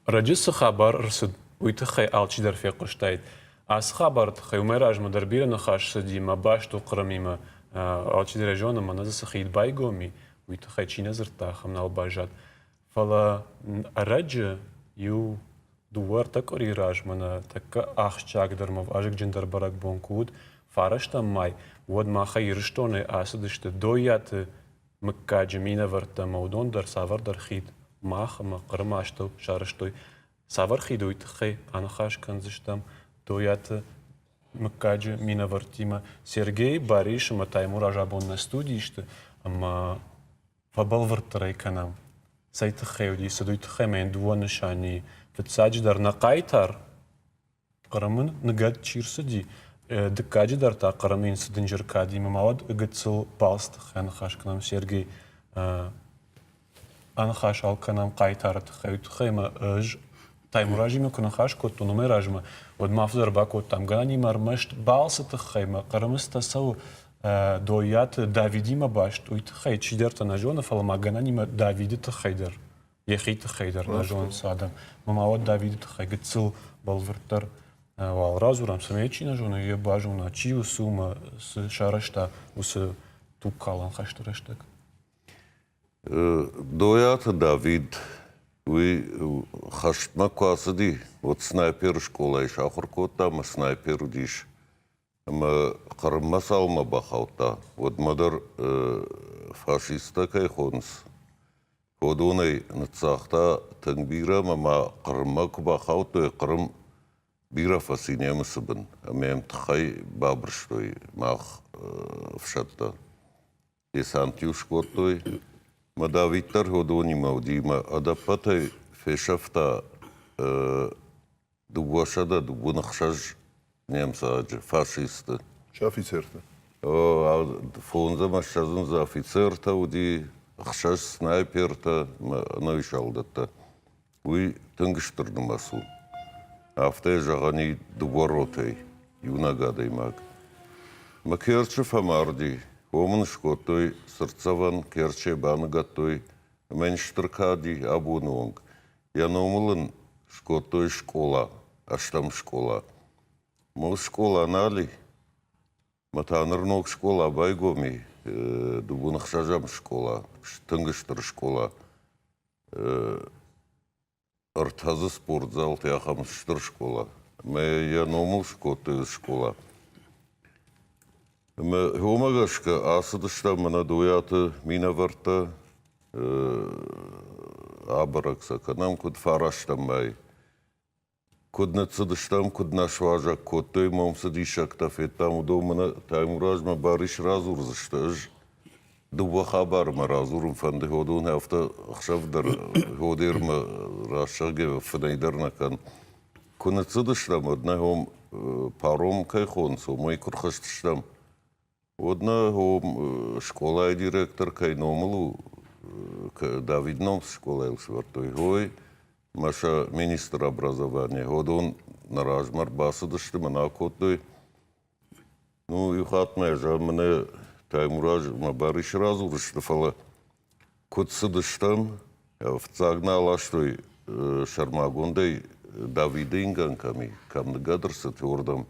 Ӕрӕджы цы хабар ӕрцыд, уый тыххӕй алчидӕр фехъуыстаид. Ацы хабары тыххӕй уымӕй размӕ дӕр бирӕ ныхас цыди мӕ баст у Хъырымимӕ. Алчидӕр ӕй зоны, мӕнӕ дзы цы хид байгом и, уый тыххӕй чи нӕ дзырдта, ахӕм нал баззад. Фӕлӕ ӕрӕджы иу дыууӕ-ӕртӕ къуырийы размӕ нӕ тӕккӕ ахсджиагдӕр ӕмӕ вазыгджындӕр бӕрӕгбон куы уыд, фарӕстӕм май, уӕд махӕй Ирыстонӕй ацыдысты Доййаты мыггаджы минӕвӕрттӕ ӕмӕ уыдон дӕр цавӕрдӕр хид мах ӕмӕ Хъырымы астӕу сарӕзтой. Цавӕр хид, уый тыххӕй аныхас кӕндзыстӕм Дойаты мыггаджы минӕвӕрттимӕ. Сергей, Барис ӕмӕ Таймураз абон нӕ студийы сты ӕмӕ фӕбӕлвырддӕр ӕй кӕнӕм. Цӕй тыххӕй уыди, цыд, уый тыххӕй ма йын дыууӕ нысаны. Фыццаджыдӕр нӕ хъайтар Хъырымы ныгӕд чи рцыди, дыккаджы дӕр та Хъырымы йын цы дынджыр кадимӕ ма уӕд гыццыл балц тыххӕй аныхас кӕнӕм Сергей аныхас ал кӕнӕм хъайтары тыххӕй, уый тыххӕй ӕмӕ ӕз Таймуразимӕ куы ныхас кодтон уымӕй размӕ, уӕд ма фылдӕр бакодтам гӕнӕнимӕ ӕрмӕст балцы тыххӕй мӕ Хъырымы цытӕ цӕуы Доййаты Давидимӕ баст, уый тыххӕй чидӕртӕ нӕ зоны, фӕлӕ ма гӕнӕнимӕ Давиды тыххӕй дӕр йӕхи тыххӕй дӕр нӕ зонынц адӕм. Мӕ ма уӕд Давиды тыххӕй гыццыл бӕлвырддӕр уал радзурӕм, цӕмӕй чи нӕ зоны, йӕ базона, чи у, цы у мӕ цы сарӕзта уыцы тугкалӕн хӕсты рӕстӕг. Дойаты Давид уый хӕстмӕ куы ацыди, уӕд снайперы скъолайы сахуыр кодта ӕмӕ снайпер уыдис. Ӕмӕ Хъырыммӕ цалынмӕ бахаудта, уӕдмӕ дӕр фашисттӕ кӕй хонынц, уыдонӕй ныццагъта тынг бирӕ ӕмӕ ма Хъырыммӕ куы бахаудтой, Хъырым бирӕ фӕци немыцы бын ӕмӕ йӕм тыххӕй бабырстой мах ӕфсӕдтӕ. Десант-иу скодтой. Мӕ Давид дӕр уыдонимӕ уыди мӕ ӕдӕппӕтӕй фесӕфта 226 немыцаджы, фашисты. Чи офицертӕ? Фондз ӕмӕ ссӕдз дзы офицертӕ уыди, ӕхсӕз снайпертӕ ӕмӕ ӕнӕуи салдӕттӕ. Уый тынг стыр нымӕц у. Афтӕ зӕгъӕн и дыууӕ ротӕй иунӕг адӕймаг. Мӕ Керчы фӕмарди, уым ын скодтой цыртдзӕвӕн, Керчы баныгӕдтой ӕмӕ йын стыр кад и абоны онг. Йӕ номыл ын скодтой скъола, ӕстӕм скъола. Мыл скъола нал и, мӕ та ныр ног скъола байгом и, дыууын ӕхсӕзӕм скъола, тынг стыр скъола. Ӕртӕ дзы спортзалты ахӕм стыр скъола. Ӕмӕ йӕ номыл скодтой скъола. Ӕмӕ уымӕ гӕсгӕ ацыдыстӕм мӕнӕ Дойаты минӕвӕрттӕ, абӕрӕг сӕ кӕнӕм, куыд фарастӕм мӕй. Куыд ныццыдыстӕм, куыд нӕ суазӕг кодтой, мӕм цы диссӕгтӕ федтам, уыдон мӕнӕ Таймуразмӕ Барис радзурдзысты. Ӕз дыууӕ хабары мӕ радзурын фӕнды, уыдон афтӕ ӕхсӕв дӕр Ходермӕ рӕсӕгӕй фынӕй дӕр нӕ кӕн. Куы ныццыдыстӕм, уӕд нӕ хом паром кӕй хонынц, уымӕй куы рхызтыстӕм, уӕд нӕ хом скъолайы директор кӕй номыл у, Давид ном цы скъолайыл сӕвӕрдтой, ой, мӕ сӕ министр образования, уыдон нӕ размӕ ӕрбацыдысты мӕ нӕ акодтой. Ну, иу хатт мӕ мӕнӕ Таймураз мӕ Барис радзурдзысты, фӕлӕ куыд цыдыстӕм, фыццаг нӕ аластой сӕрмагондӕй Давиды ингӕн кӕм и, кӕм ныгӕд ӕрцыд, уырдӕм.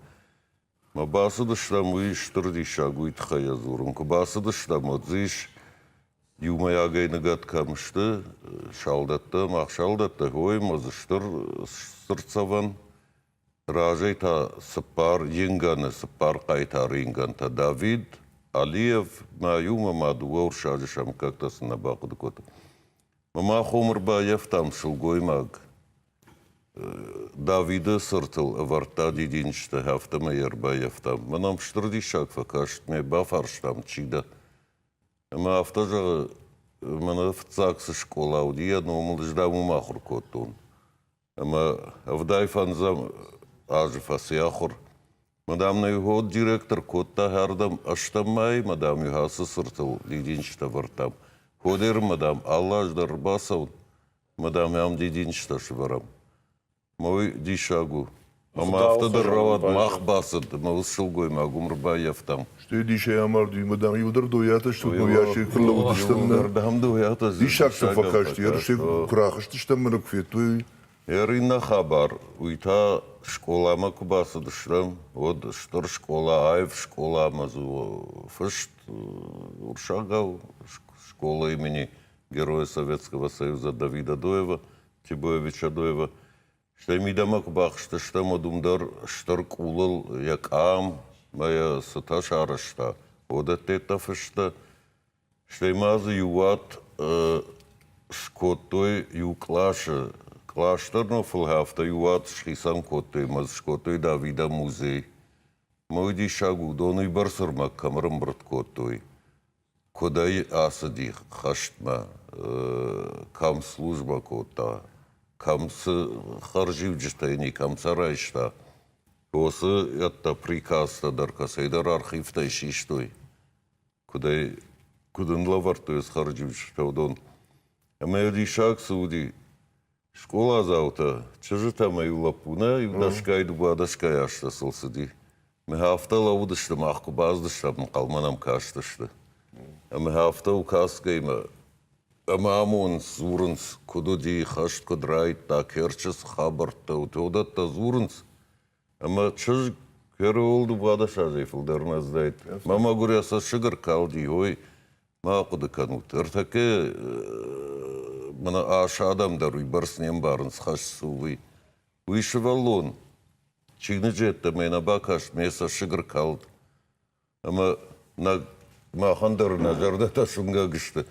Мӕ бацыдыстӕм, уый стыр диссаг, уый тыххӕй йӕ дзурын. Куы бацыдыстӕм, уӕд дзы ис иумӕйагӕй ныгӕд кӕм сты, салдӕттӕ, мах салдӕттӕ, ой, ӕмӕ дзы стыр цыртдзӕвӕн. Разӕй та цыппар ингӕны, цыппар хъайтары ингӕнтӕ. Давид, Алиев, мӕ иумӕ ма дыууӕ уырыссаджы сӕ мыггӕгтӕ сын нӕ бахъуыды кодтон. Мӕ мах уым ӕрбаййӕфтам сылгоймаг, Давиды цыртыл ӕвӕрдта дидинджытӕ, афтӕмӕй йӕ ӕрбаййӕфтам. Мӕн ӕм стыр диссаг фӕкаст, ме бафарстам, чи дӕ? Ӕмӕ афтӕ зӕгъы, мӕнӕ фыццаг цы скъола уыди, йӕ номыл ӕз дам уым ахуыр кодтон. Ӕмӕ ӕвдай фӕндзӕм азы фӕци ахуыр. Мадам нӕ иу директор кодта ардӕм ӕстӕм мӕй, мадам иу ацы цыртыл дидинджытӕ ӕвӕрдтам. Ходер, мадам, алы аз дӕр ӕрбацӕуын, Мадам, ам дидинджытӕ сывӕрӕм. Мӕ уый диссаг у. Ӕмӕ афтӕ дӕр рауад, мах бацыд, ӕмӕ уыцы сылгоймаг уым ӕрбаййӕфтам. Стӕй дисӕй амарди, мадам, иуылдӕр дойатӕ стут, мӕ уӕсӕй куы лӕууыдыстӕм. Дам дойатӕ. Диссаг сӕм фӕкасти, ерысӕй куы рахызтыстӕм, мӕнӕ куы федтой. Иннӕ хабар, уый та скъоламӕ куы бацыдыстӕм, уӕд стыр скъола, аив скъола ӕмӕ дзы фыст уырыссагау школа имени Героя Советского Союза Давида Доева, Тибоевича Доева. Стӕй мидӕмӕ куы бахызтыстӕм, уӕд уым дӕр стыр къулыл йӕ къам ӕмӕ йӕ цытӕ сарӕзта, уыдӕттӕ фыста. Стӕй ма дзы иу уат скодтой иу къласы. Кълас дӕр нӕ, фӕлӕ афтӕ иу уат схицӕн кодтой ӕмӕ дзы скодтой Давидӕн музей. Ӕмӕ уый диссаг у, уыдон уыйбӕрц ӕрмӕг кӕм ӕрӕмбырд кодтой, куыдӕй ацыди хӕстмӕ, кӕм службӕ кодта, кӕм цы хӕрзиуджытӕ йын и, кӕм сӕ райста. Уыцы ӕддӕ приказтӕ дӕр кӕцӕйдӕр архивтӕй систой. Куыдӕй, куыд ын лӕвӕрдтой хӕрзиуджытӕ, уыдон. Ӕмӕ йӕ диссаг цы уыди, скъоладзаутӕ, чызджытӕ ӕмӕ иу лӕппу нӕ, иу дӕсгай, дыууадӕсгай азтӕ сыл цыди. Мӕ афтӕ лӕууыдысты, мах куы бацыдыстӕм, ӕнхъӕлмӕ нӕм кастысты. Ӕмӕ афтӕ указкӕимӕ ӕмӕ амонынц, дзурынц, куыд уыди, хӕст куыд райдыдта, Керчы цы хабӕрттӕ уыд, уыдӕттӕ дзурынц. Ӕмӕ чызг Керол 12 азӕй фылдӕр нӕ зыдаид. Мӕ мӕгуыр йӕ цӕссыг ӕркалди, ой, ма ахъуыды кӕнут. Ӕртӕккӕ мӕнӕ ас адӕм дӕр уыйбӕрц не мбарынц, хӕс цы у, уый. Уый сывӕллон чиныджы йеддӕмӕ нӕ бакаст, ме цӕссыг ӕркалд. Ӕмӕ нӕ махӕн дӕр нӕ зӕрдӕтӕ суынгӕг сты.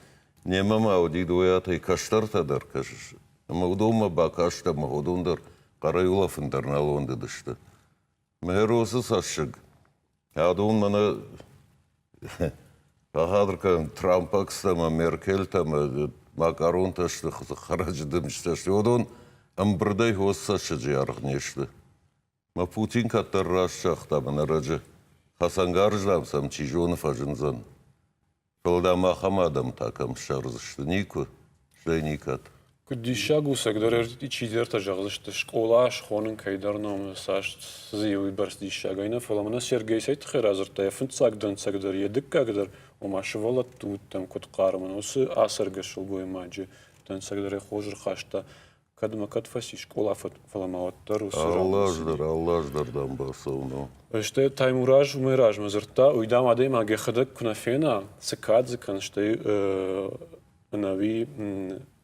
Немӕ ма уыди Дойатӕй кӕстӕртӕ дӕр, кӕсыс. Ӕмӕ уыдонмӕ бакаст ӕмӕ уыдон дӕр хъӕрӕй улӕфын дӕр нал уӕндыдысты. Мӕросы цӕссыг. Адон мӕнӕ бахатыр кӕн, Трампакстӕ ӕмӕ Меркельтӕ ӕмӕ макъаронтӕ сты, хӕрӕджы дымджытӕ сты. Уыдон ӕмбырдӕй хос цӕссыджы аргъ не сты. Мӕ Путин кӕддӕр раст загъта мӕнӕ раджы, хӕцӕнгарз, дам, сӕм чи зоны фӕзындзӕн. Фӕлӕ, дам, ахӕм адӕм та кӕм ссардзысты? Никуы, стӕй никӕд. Куыд диссаг у, цӕгдӕр чидӕртӕ зӕгъдзысты, скъола схонын кӕйдӕр ном цас дзы уыйбӕрц диссагӕй нӕ, фӕлӕ мӕнӕ Сергей цӕй тыххӕй радзырдта, йӕ фыццаг дӕнцӕг дӕр, йӕ дыккаг дӕр, ома сывӕллӕтты удтӕм куыд хъары, мӕнӕ уыцы ацӕргӕ сылгоймаджы дӕнцӕг дӕр ӕй хорз ӕрхаста. Кӕд ӕмӕ кӕд фӕци скъола, фӕлӕ ма уӕддӕр уыцы Алы аз дӕр, алы аз дӕр дам бацӕуын у. Стӕй Таймураз уымӕй размӕ дзырдта, уый дам адӕймаг йӕхӕдӕг куы нӕ фена, цы кад дзы кӕн, стӕй ӕнӕуи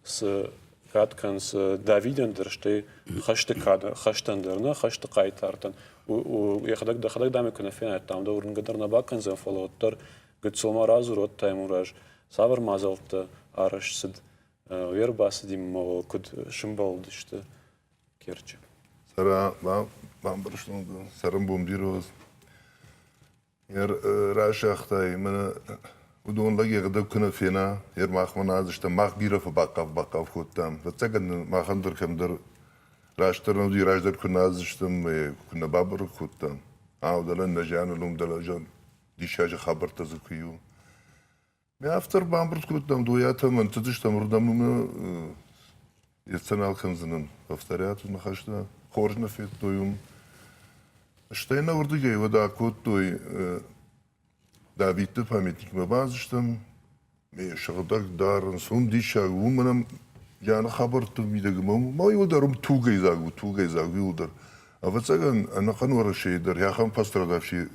цы кад кӕнынц Давидӕн дӕр, стӕй хӕсты кад, хӕстӕн дӕр нӕ, хӕсты хъайтартӕн. Йӕхӕдӕг дӕхӕдӕг дам куы нӕ фенай, дам дӕ уырнгӕ дӕр нӕ бакӕндзӕн, фӕлӕ уӕддӕр гыццыл ма радзур, уӕд Таймураз, цавӕр мадзӕлттӕ арӕзт цыд Уе рбацыдимӕ уыл куыд сымбӕлдысты Керчы? Цӕра, бамбӕрстон, цӕрӕнбон бирӕ уыд. Разагътай, мӕнӕ уыдон лӕг йӕхӕдӕг куы нӕ фена, йе махмӕ нӕ ацыдыстӕм, мах бирӕ фӕбахъав-бахъав кодтам. Ӕвӕццӕгӕн нын махӕн дӕр кӕмдӕр растдӕр нӕ уыди, раздӕр куы нӕ ацыдыстӕм, куы нӕ бабӕрӕг кодтам. Ау, дӕлӕ нӕ зианы ном, дӕлӕ диссаджы хабӕрттӕ дзы куы и. Ме автор бамбырд кодтам Дойатӕм, ӕнтыдыстӕм уырдӕм ӕмӕ йӕ нал кӕндзынӕн повторять ныхӕстӕ. Хорз нӕ федтой уым. Стӕй нӕ уырдыгӕй уӕд акодтой Давидты памятникмӕ бацыдыстӕм. Ме сыгъдӕг дарынц, уым диссаг, уым ӕм зианы хабӕртты мидӕг ӕмӕ ма иуылдӕр уым тугӕйдзаг у, тугӕйдзаг иуылдӕр. Ӕвӕццӕгӕн, ӕнӕхъӕн Уӕрӕсейы дӕр ахӕм пострадавший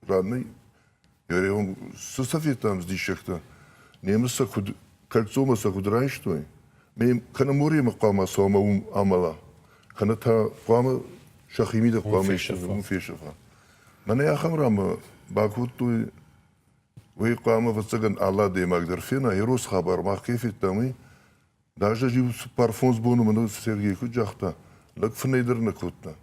ран Цы сӕ федтам диссӕгтӕ? Немыц сӕ куыд кольцомӕ сӕ куыд райстой? Кӕнӕ моремӕ хъуамӕ цӕуа ӕмӕ уым амӕла, кӕнӕ та хъуамӕ сӕхимидӕг хъуамӕ уым фесӕфа. Мӕнӕ ахӕм рамӕ бакодтой, уый хъуамӕ, ӕвӕццӕгӕн, алы адӕймаг дӕр фена, Ерос хабар мах кӕй федтам, уый. Даже иу цыппар-фондз боны мын Сергей куыд загъта, лӕг фынӕй дӕр нӕ кодта.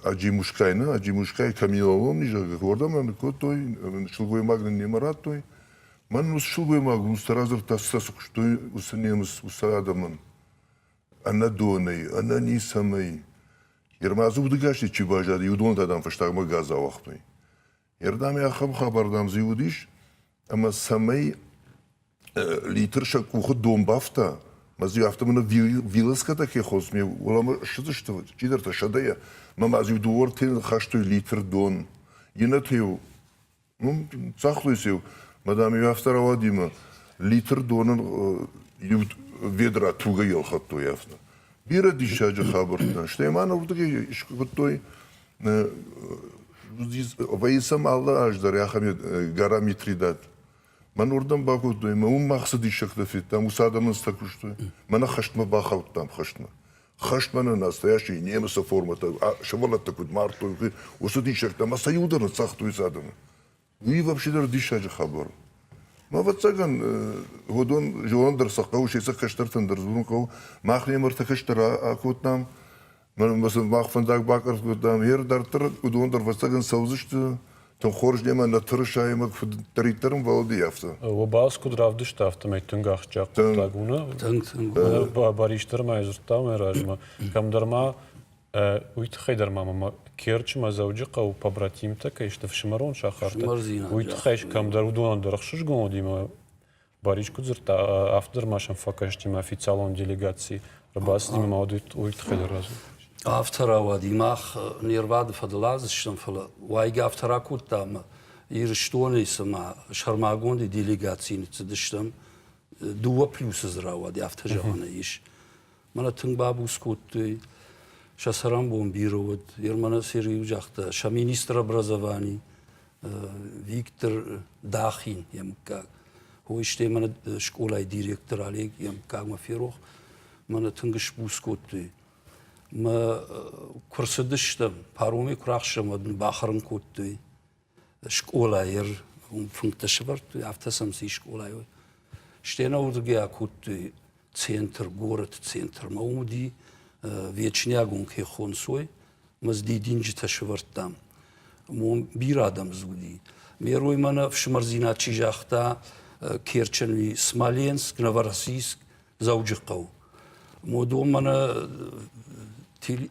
Аджимушкай нӕ, Аджимушкай каменолом зӕгъгӕ, уордӕмӕ кодтой, сылгоймаг нын немӕ радтой. Мӕн уыцы сылгоймаг уыцы радзырдта, цы сӕ куыстой уыцы немыц, уыцы адӕмӕн. Ӕнӕ донӕй, ӕнӕ ницӕмӕй. Ермадзы удыгасӕй чи баззади, уыдон та, дам, фӕстагмӕ газ ауагътой. Ердӕм ахӕм хабар, дам, дзы уыдис, ӕмӕ цӕмӕй литр сӕ къухы дон бафта, мӕ дзы афтӕ мӕнӕ вилоскӕтӕ кӕй хонынц, ме уӕлӕмӕ ссыдысты чидӕртӕ сӕдӕйӕ, мӕ ма дзы иу дыууӕ ӕртӕйы хастой литр дон. Иннӕтӕ-иу, ну, цагътой сӕ-иу, мӕ дам-иу афтӕ рауади мӕ литр донӕн иу ведра тугӕй ӕлхӕдтой афтӕ. Бирӕ диссаджы хабӕрттӕ. Стӕй ма нӕ уырдыгӕй скодтой вӕййы сӕм алы аз дӕр ахӕм гора Митридат. Мӕн уырдӕм бакодтой, ӕмӕ уым мах цы диссӕгтӕ федтам, уыцы адӕмӕн цытӕ куыстой. Мӕнӕ хӕстмӕ бахаудтам, хӕстмӕ. Хӕстмӕ нӕ настоящий немыцы формӕтӕ, сывӕллӕттӕ куыд мардтой, уыцы диссӕгтӕ ӕмӕ сӕ иу дӕр ныццагътой уыцы адӕмы. Уый вообще дӕр диссаджы хабар. Мӕ ӕвӕццӕгӕн, уыдон зонын дӕр сӕ хъӕуы, се сӕ кӕстӕртӕн дӕр дзурын хъӕуы. Мах не мӕртӕ кӕстӕр акодтам, мах фӕндаг бакъӕртт кодтам. Ер дарддӕр уыдон дӕр ӕвӕццӕгӕн цӕудзысты. Тынг хорз немӕ нӕ тырысаимӕ куыддӕриддӕр ӕмбӕлди, афтӕ. Уӕ балц куыд равдыста, афтӕмӕй тынг ахсджиаг хъуыддаг у, нӕ? Тынг, тынг. Барис дӕр ма дзырдта мӕ размӕ. Кӕмдӕр ма Уый тыххӕй дӕр ма мӕ Керчмӕ Дзӕуджыхъӕуы побратимтӕ кӕй сты ӕфсымӕрон сахартӕ, уый тыххӕй кӕмдӕр уыдонӕн дӕр ӕхсызгон уыди мӕ Барис куыд дзырдта, афтӕ дӕр ма сӕм фӕкасти мӕ официалон делегаци ӕрбацыди ӕмӕ уый тыххӕй дӕр радзур. Афтӕ рауади. Мах не рвады фӕдыл азыстӕм, фӕлӕ уайгӕ афтӕ ракодта ӕмӕ Ирыстонӕй цыма сӕрмагонд делегацийы ныццыдыстӕм. Дыууӕ плюсы дзы рауади, афтӕ зӕгъӕн ис. Мӕнӕ тынг бабуц кодтой, сӕ цӕрӕнбон бирӕ уыд. Ермана Сергеев загъта, сӕ министр образования Виктор Дахин йӕ мыггаг. Ой, стӕй мӕнӕ скъолайы директор Олег йӕ мыггагмӕ ферох. Мӕнӕ тынг сбуц кодтой. Мӕ куы рцыдыстӕм, паромӕй куы рахсӕм, уӕд нын бахӕрын кодтой. Скъолайы уым фынгтӕ сӕвӕрдтой, афтӕ сӕм цы скъолайы. Стӕй нӕ уырдыгӕй акодтой центр, горӕты центрмӕ. Уым уыди вечнягон кӕй хонцой, мӕ дзы дидинджытӕ сӕвӕрдтам. Уым бирӕ адӕм дзы уыди. Мерой мӕнӕ ӕфсымӕрдзинад чи загъта, Керчен уый Смоленск, Новороссийск, Дзӕуджыхъӕу. Уыдон мӕнӕ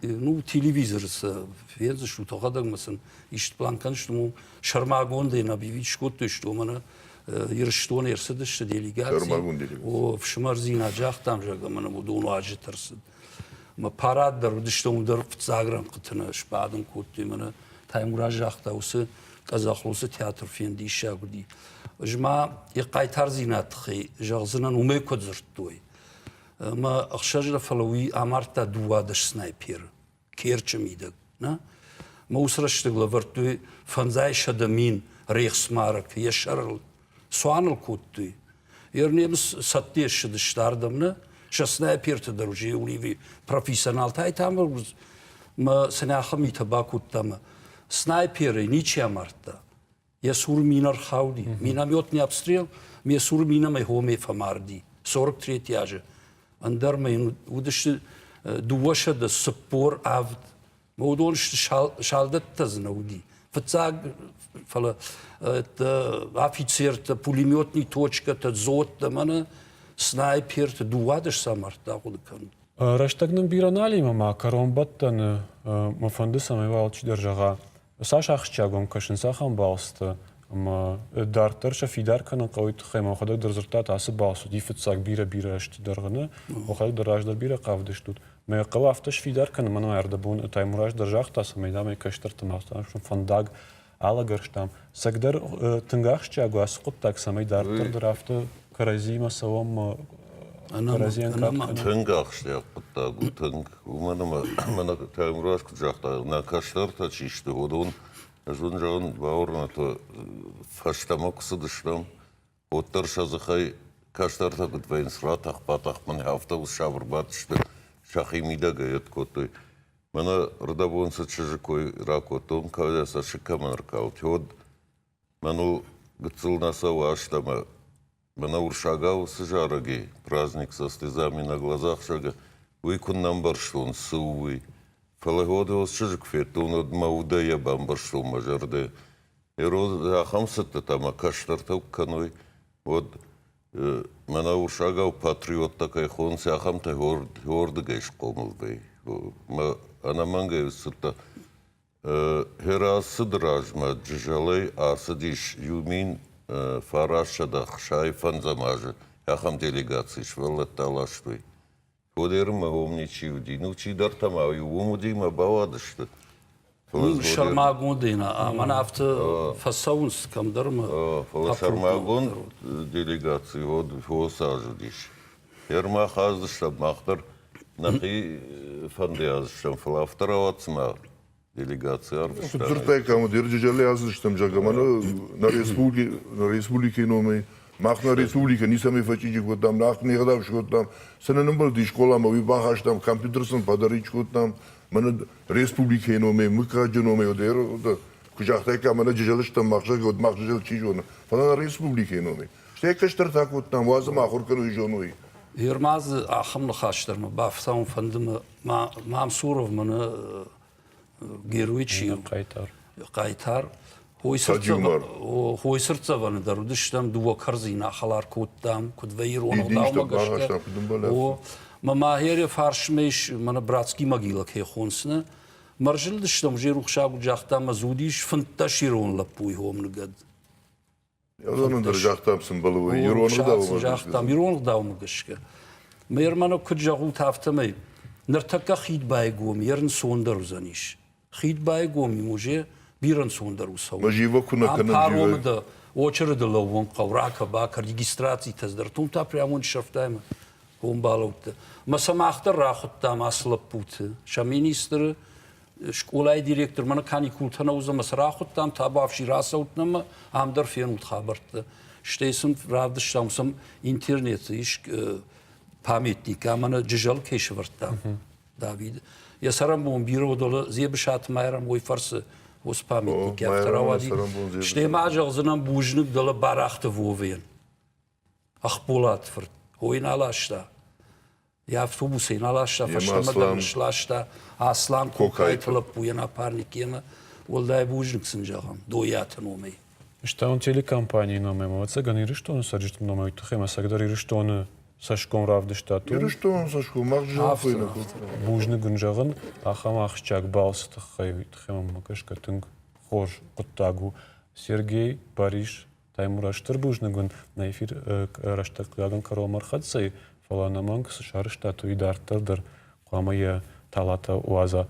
ну, телевизоры сӕ фендзыстут, ӕхӕдӕг сын ист план кӕныстут, уым сӕрмагондӕй объявить скодтой, что мӕнӕ Ирыстоны ӕрцыдысты делегаци. О, ӕфсымӕрдзинад загътам, зӕгъгӕ, мӕнӕ уыдон уазджыты ӕрцыд. Мӕ парад дӕр уыдысты, уым дӕр фыццаг рӕнхъыты нӕ сбадын кодтой. Мӕнӕ Таймураз загъта, уыцы къӕдзӕхыл уыцы театр фенд диссаг уыди. Ӕз ма йӕ хъайтардзинад тыххӕй зӕгъдзынӕн, уымӕй куыд дзырдтой. Мӕ ӕхсӕз фӕлӕ уый амардта 12 снайперы Керчы мидӕг. Нӕ? Мӕ уыцы рӕстӕг лӕвӕрдтой 500 000 рейхсмарок йӕ сӕрыл. Цуаныл кодтой. Ернемыс цӕттӕ ссыдысты ардӕм, нӕ? Сӕ снайперты дӕр уже уливи профессионалтӕй там мӕ сын ахӕм митӕ бакодта мӕ снайперӕй ничи амардта. Йӕ цур мин ӕрхауди. Минометный обстрел, ме цур минӕмӕ хомӕй фӕмарди. 43 азы. Ӕндӕр ма йын уыдысты 247. Уыдон сты салдӕттӕ дзы нӕ уыди. Фыццаг, фӕлӕ афицертӕ, пулеметный точкӕтӕ, дзоттӕ, мӕнӕ снайпертӕ 12 сӕ амардта, хъуыды кӕнут. Рӕстӕг нын бирӕ нал и, ма кӕронбӕттӕны мӕ фӕнды, цӕмӕй уал чидӕр зӕгъа, Цас ахсджиаг уӕм кӕсынц ахӕм балцтӕ ӕмӕ дарддӕр сӕ фидар кӕнын хъӕуы тыххӕй мӕхӕдӕг дӕр дзырдтат, ацы балц уыди фыццаг бирӕ-бирӕ ӕзты дӕргъы нӕ, уӕхӕдӕг дӕр раздӕр бирӕ хъавыдыстут. Мӕ хъӕуы афтӕ сфидар кӕнын, мӕнӕ ӕрдӕбон Таймураз дӕр загъта, цӕмӕй дам ӕй кӕстӕртӕм афтӕ фӕндаг алӕгӕрстам. Цӕгдӕр тынг ахсджиаг у ацы хъуыддаг, цӕмӕй дарддӕр дӕр афтӕ кӕрӕдзиимӕ цӕуӕм кӕрӕдзийӕн кад кӕнӕм. Тынг ахсджиаг хъуыддаг у, тынг. Уымӕн ӕмӕ мӕнӕ Таймураз куыд загъта, нӕ кӕстӕртӕ чи сты, уыдон, ӕз уын зӕгъын, бауырнӕд, фӕстӕмӕ куы цыдыстӕм, уӕддӕр сӕ дзыхӕй кӕстӕртӕ куыд вӕййынц, ратӕх-батӕх мын афтӕ сабыр бадтысты, сӕхи мидӕгӕй ӕд кодтой. Мӕнӕ рдӕбон цы чызджы кой ракодтон, кӕд сӕ сыг кӕмӕн ӕркалд, уӕд мӕныл гыццыл нӕ цӕуы азтӕ ӕмӕ Мӕнӕ урсагау цы зарӕг и, праздник со слезами на глазах, зӕгъгӕ, уый куыннӕ ӕмбӕрстон, цы у уый. Фӕлӕ уӕд чызг куы федтон, уӕд мӕ удӕй йӕ бамбӕрстон мӕ зӕрдӕ. Ирон ахӕм цыдтытӕ мӕ кӕстӕртӕ куы кӕной, уӕд мӕнӕ урсагау патриоттӕ кӕй хонынц, ахӕмтӕ уырдыгӕй схъомыл вӕййы. Мӕ ӕнӕмӕнгӕй цыдтӕ Херацыды размӕ Джызӕлӕй ацыдис 1965 азы ахӕм делегаци сывӕллӕттӕ аластой. Фодермӕ уым ничи уыди. Ну, чидӕртӕ ма уым уыди мӕ бауадысты. Сӕрмагондӕй нӕ, мӕнӕ афтӕ фӕцӕуынц кӕмдӕр ма. Фӕлӕ сӕрмагонд делегаци уӕд фосы аз уыдис. Ермах аздыстӕм, мах дӕр нӕхи фӕнды аздыстӕм, фӕлӕ афтӕ рауад, цыма делегаци арвыста. Дзырдтай кӕм уыд, Ерджызӕлӕй ацыдыстӕм, зӕгъгӕ, мӕнӕ нӕ республикӕйы номӕй мах нӕ республикӕ ницӕмӕй фӕчъизи кодтам, нах не гъдау скодтам, цы нын ӕмбӕлди скъоламӕ, уый бахастам, компьютер сын подарить кодтам, мӕнӕ республикӕйы номӕй, мыггаджы номӕй, куы загътаиккам, мӕнӕ Джызӕлы стӕм мах, зӕгъгӕ, уӕд мах Джызӕл чи зоны, фӕлӕ нӕ республикӕйы номӕй. Стӕй кӕстӕртӕ кодтам, уадз ӕмӕ ахуыр кӕной, зоной. Ермадзы ахӕм ныхас дӕр мӕ бафтауын фӕнды Мамсуров мӕнӕ герой чи хъайтар. Хъайтар. Хой цыртдзӕвӕны дӕр уыдыстӕм, дыууӕ кӕрдзин ахӕлар кодтам, куыд вӕййы ирон ӕгъдаумӕ гӕсгӕ. О, мӕ Магеры фарсмӕ ис мӕнӕ братский могила кӕй хонсны. Мӕ рзылдыстӕм, уже рухсаг загъта мӕ дзы уыдис 15 ирон лӕппуйы хомныгӕд. Ӕрзонын дӕр загътам сын бӕлвырд ирон ӕгъдаумӕ Загътам ирон ӕгъдаумӕ гӕсгӕ. Мӕ куыд зӕгъут, афтӕмӕй ныртӕккӕ хид байгом, йе рынцондӕр уыдзӕнис. Хид байгом и уже бирӕ ӕнцондӕр у цӕуын. Мӕ куы нӕ кӕнӕм Паромы дӕ очереды лӕууын хъӕуы, ракӕ-бакӕ, регистрацитӕ дӕр, том та прямо сӕфтаймӕ хом балӕудты. Мӕ сӕ мах дӕр рахуыдтам ацы лӕппуты, сӕ министры, скъолайы директор мӕнӕ каникултӕ нӕ уыдзӕн, ӕмӕ сӕ рахуыдтам, табуафси рацӕут нӕмӕ, ам дӕр фенут хабӕрттӕ. Стӕй сын равдыстам, сӕм интернеты ис памятник, ӕмӕ нӕ Джызӕл кӕй сӕвӕрдтам, Давид. Йӕ цӕрӕнбон бирӕ уыд, Дзебысаты Майрӕм уый фӕрцы уыцы памятник афтӕ рауади. Стӕй ма зӕгъдзынӕн бузныг дӕлӕ Барахъты Вовӕйӕн. Ахболат фырт, хой нал аласта. Йӕ автобусӕй нал аласта, фӕстӕмӕ дӕр сласта Аслан Кокайты лӕппуйӕн напарник йемӕ. Уӕлдай бузныг сын зӕгъӕм Дойаты номӕй. Стӕй телекомпанийы номӕй, ӕвӕццӕгӕн, Ирыстоны цӕрджыты номӕй уый тыххӕй ӕмӕ ӕцӕгдӕр Ирыстоны цӕсгом равдыстат. Ирыстоны цӕсгом мах зӕгъын нӕ кодтам. Бузныг ын зӕгъын, ахӕм ахсджиаг балцы тыххӕй, уый тыххӕй мӕм гӕсгӕ тынг хорз хъуыддаг у. Сергей, Борис, Таймураз, стыр бузныг уын, нӕ эфир рӕстӕг хъыгагӕн кӕронмӕ ӕрхӕццӕ и, фӕлӕ ӕнӕмӕнг цы сарӕзтат, уый дарддӕр дӕр хъуамӕ йӕ талатӕ уадза.